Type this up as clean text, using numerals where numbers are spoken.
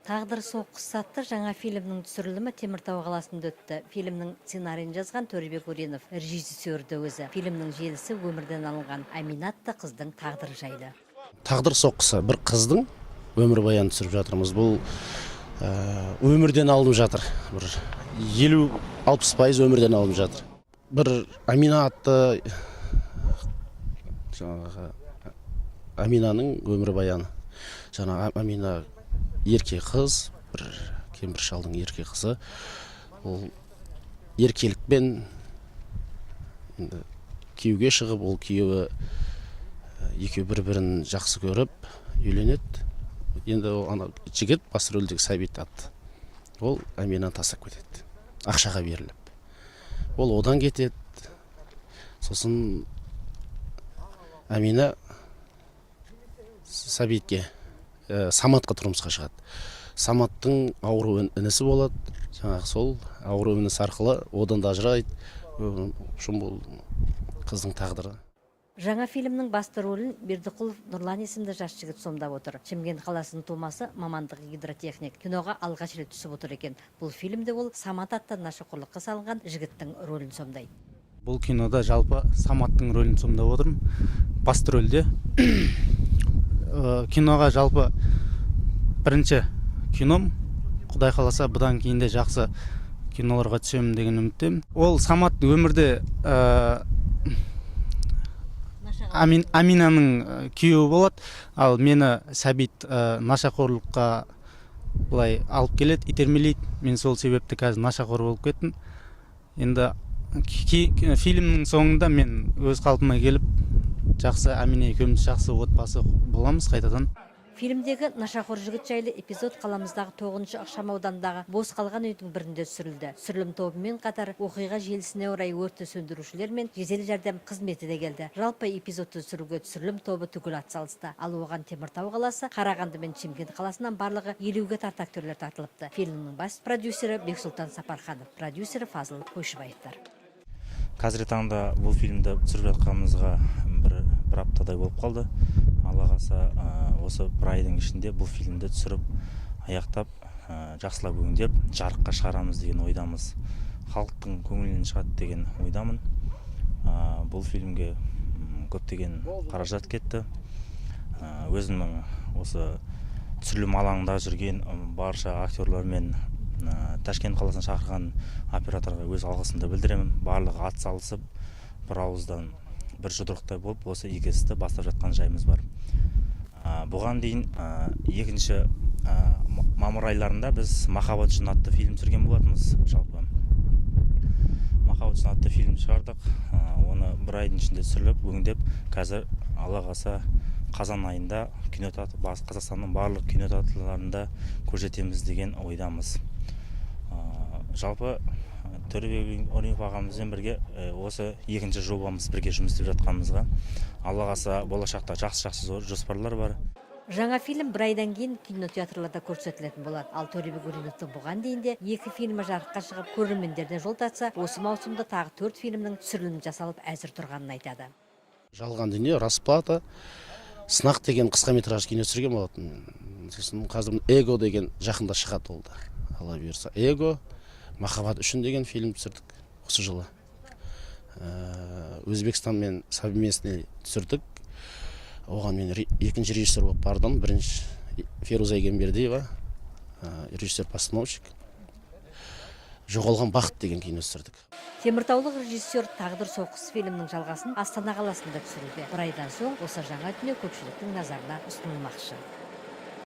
Тағдыр соққысы атты жаңа фильмнің түсірілімі Теміртау қаласында өтті. Фильмнің сценарийін жазған Төребек Өренов, режиссер де өзі. Фильмнің желісі өмірден алынған Әмина атты қыздың тағдыры жайлы. Тағдыр соққысы, бір қыздың өмірбаянын түсіріп жатырмыз. Бұл өмірден алынып жатыр, бір 50-60% өмірден алынып жатыр. Бір Амина атты, жаңағы Аминаның өмірбаяны. Жаңағы Амина ерке қыз, бір кемпір шалдың ерке қызы. Ол еркелікпен енді күйеуге шығып, ол күйеуі, екеуі бір бірін жақсы көріп үйленеді. Енді ол ана жігіт, басты рөлдегі Сәбит атты, ол Әминаны тастап кетеді ақшаға беріліп. Ол одан кетеді. Сосын Әмина Сәбитке, Саматқа тұрмысқа шығады. Саматтың ауру інісі болады. Жаңағы сол ауру інісі арқылы одан да ажырайды. В общем, бұл қыздың тағдыры. Жаңа фильмнің басты рөлін Бердіқұлов Нұрлан есімді жас жігіт сомдап отыр. Шымкент қаласының тумасы, мамандығы гидротехник. Киноға алғаш рет түсіп отыр екен. Бұл фильмде ол Самат атты нашақорлыққа салынған жігіттің рөлін сомдайды. Бұл кинода жалпы Саматтың рөлін сомдап отырмын басты рөлде. Киноға жалпы бірінші кином. Құдай қаласа, бұдан кейін де жақсы киноларға түсемін деген үміттемін. Ол Самат өмірде Аминаның күйеуі болады. Ал мені Сәбит нашақорлыққа былай алып келеді, итермелейді. Мен сол себепті қазір нашақор болып кеттім. Енді фильмнің соңында мен өз қалпыма келіп, жақсы, Әмина екеуміз жақсы отбасы боламыз қайтадан. Фильмдегі нашақор жігіт жайлы эпизод қаламыздағы 9-шы ықшам аудандағы бос қалған үйдің бірінде түсірілді. Түсірілім тобымен қатар оқиға желісіне орай өртті сөндірушілер мен жедел жәрдем қызметі де келді. Жалпы эпизодты түсіруге түсірілім тобы түгел атсалысты. Ал оған Теміртау қаласы, Қарағанды мен Шымкент қаласынан барлығы 50-ге тарта актерлер тартылыпты. Фильмнің бас продюсері Бексұлтан Сапарханов, продюсері Фазыл Қойшыбаевтар. Қазіргі таңда бұл фильмді түсіріп жатқанымызға бір аптадай болып қалды. Алла қаласа, осы бір айдың ішінде бұл фильмді түсіріп аяқтап, жақсылап өңдеп, жарыққа шығарамыз деген ойдамыз. Халықтың көңілінен шығады деген ойдамын. Бұл фильмге көптеген қаражат кетті. Өзімнің осы түсірілім алаңында жүрген барша актерлармен, Ташкент қаласынан шақырған операторға өз алғысымды білдіремін. Барлығы ат салысып, бір ауыздан, бір жұдырықтай болып, осы игі істі бастап жатқан жайымыз бар. Бұған дейін екінші мамыр айларында біз «Махаббат үшін» атты фильм түсірген болатынбыз. Жалпы «Махаббат үшін» атты фильм шығардық. Оны бір айдың ішінде түсіріліп, өңдеп, қазір, Алла қаласа, қазан айында кинотеатр, Қазақстанның барлық кинотеатрларында көрсетеміз деген ойдамыз. Жалпы Төребек Өренов ағамызбен бірге осы екінші жобамыз бірге жұмыс істеп жатқанымызға. Алла қаласа, болашақта жақсы жақсы зор жоспарлар бар. Жаңа фильм бір айдан кейін кинотеатрларда көрсетілетін болады. Ал Төребек Өреновтың бұған дейін де екі фильмі жарыққа шығып, көрермендеріне жол тартса, осы маусымда тағы төрт фильмнің түсірілімі жасалып, әзір тұрғанын айтады. «Жалған дүние», «Расплата», «Сынақ» деген қысқа метражды кино түсірген болатын. Сосын қазір «Эго» деген жақында шығады, ол да, Алла бұйырса. «Эго», «Махаббат үшін» деген фильм түсірдік осы жылы. Өзбекстанмен совместный түсірдік. Оған мен екінші режиссер болып бардым. Бірінші Феруза Егембердиева, режиссер постановщик. «Жоғалған бақыт» деген кино түсірдік. Теміртаулық режиссер «Тағдыр соққысы» фильмінің жалғасын Астана қаласында түсіруде. Бір айдан соң осы жаңа дүние көпшіліктің назарына ұсынылмақшы.